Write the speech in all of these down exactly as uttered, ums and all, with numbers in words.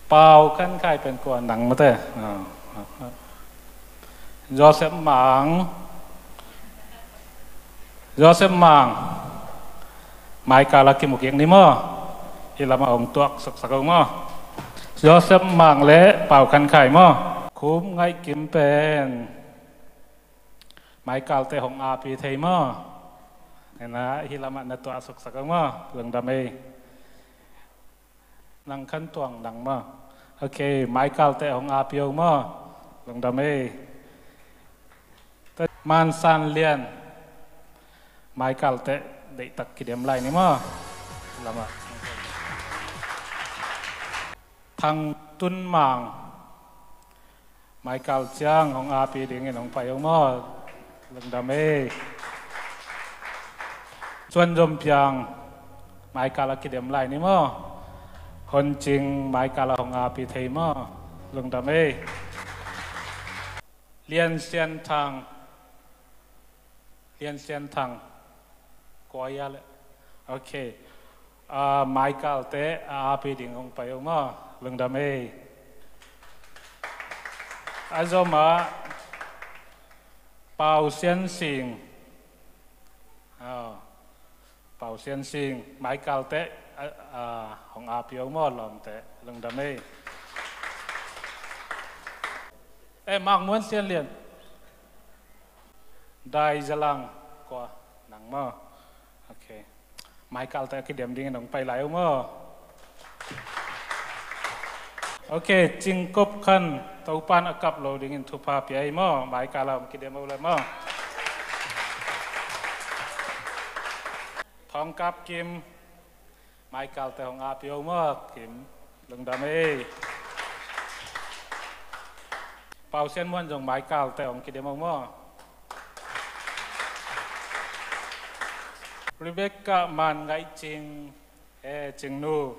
Pau Khan Khai pen kua, nang mate? Ah, ah, ah. Joseph Mang. Joseph Mang. Mai kal a kimu kik ni maw. Hih lamah hong tuak suksak o maw. Joseph Mang le Pau Khan Khai maw. Khum Ngaih Kim pen mai kal teh hong api thei maw. Hih lamah na tuak suksak o maw. Lungdam ei. Nang Khan Tuang nang maw. Ok, mai kal teh hong api o maw. Lungdam ei. Man San Lian. Mai kal teh deihtak kidem lai ni maw. Lamah. Thang Tun Mang. Mai kal ciang hong api dingin hong pai o maw. Lungdam ei. Cuan Zom Piang. Mai kal a kidem lai ni maw. Hon Cing, mai kal a hong api thei maw. Lungdam ei. Lian Sian Thang. Lian Sian Thang. Kua ia le. Ok. Ah, mai kal teh a api ding hong pai o maw. Lungdam ei. A zom ah Pau Sian Sing. Ah, Pau Sian Sing, mai kal teh, ah, ah, hong api o maw, lawm teh. Lungdam ei. Eh, Mang Muan Sian Lian. Dai Zalang, kua, nang maw. Ok. Mai kal teh a kidem dingin hong pai lai o maw. Ok, Cing Kop Khan, Topan a kap lo dingin thupha pia ei maw. Mai kal a hong kidem o lai maw. Thawng Kap Kim, mai kal teh hong api o maw, Kim. Lungdam ei. Pau Sian Muan zong mai kal teh hong kidem o maw. Rebecca Man Ngaih Cing, eh, Cingnu.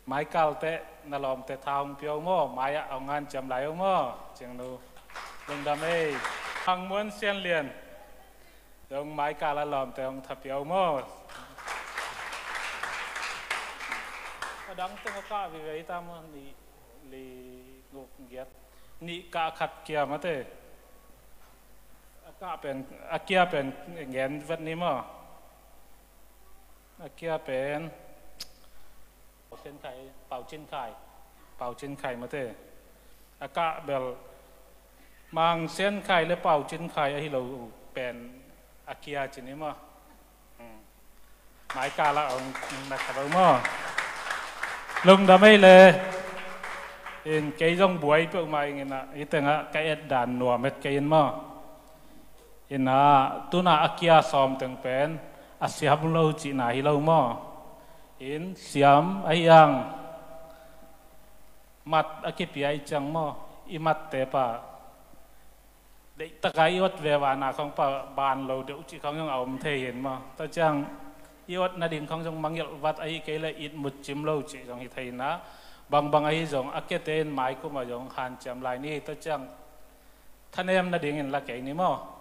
Mai kal teh na lawm teh tha hong pia o maw, mai ah hong hanciam lai o maw, Cingnu. Lungdam ei. Mang Muan Sian Lian. Zong mai kal a lawm teh hong tha pia o maw. A dang teng a kah vive ta maw, nih, li, guk, giat. Nih kah khat kia mate. A kah pen, a kia pen ngen vet ni maw. A kia pen Pau Cin Khai, Pau Cin Khai. Pau Cin Khai mate. A kah bel Mang Sian Khai le Pau Cin Khai ahi lo pen a kia ci ni maw. Hmm. Mai kal ah hong na khat o maw. Lungdam ei le. In kei zong buai peuhmah ing in ah, hih tengah ka et dan nuam het kei in maw. In ah, tu-in ah a kia sawm teng pen a siam lo cihna hi lo maw. In siam ahi hang mat a kipia i ciang maw, i matte pa deihtak a i ot ve vana khong pa ban lo deuh cih khong zong a om thei hi in maw. Tua ciang i ot nading khong zong mangilh vat ahi kei leh it mut cim lo cih zong hi thei in ah, bangbang ahi zong a kiate in mai kum ah zong hanciam lai ni. Tua ciang thanem nadingin la kei ni maw.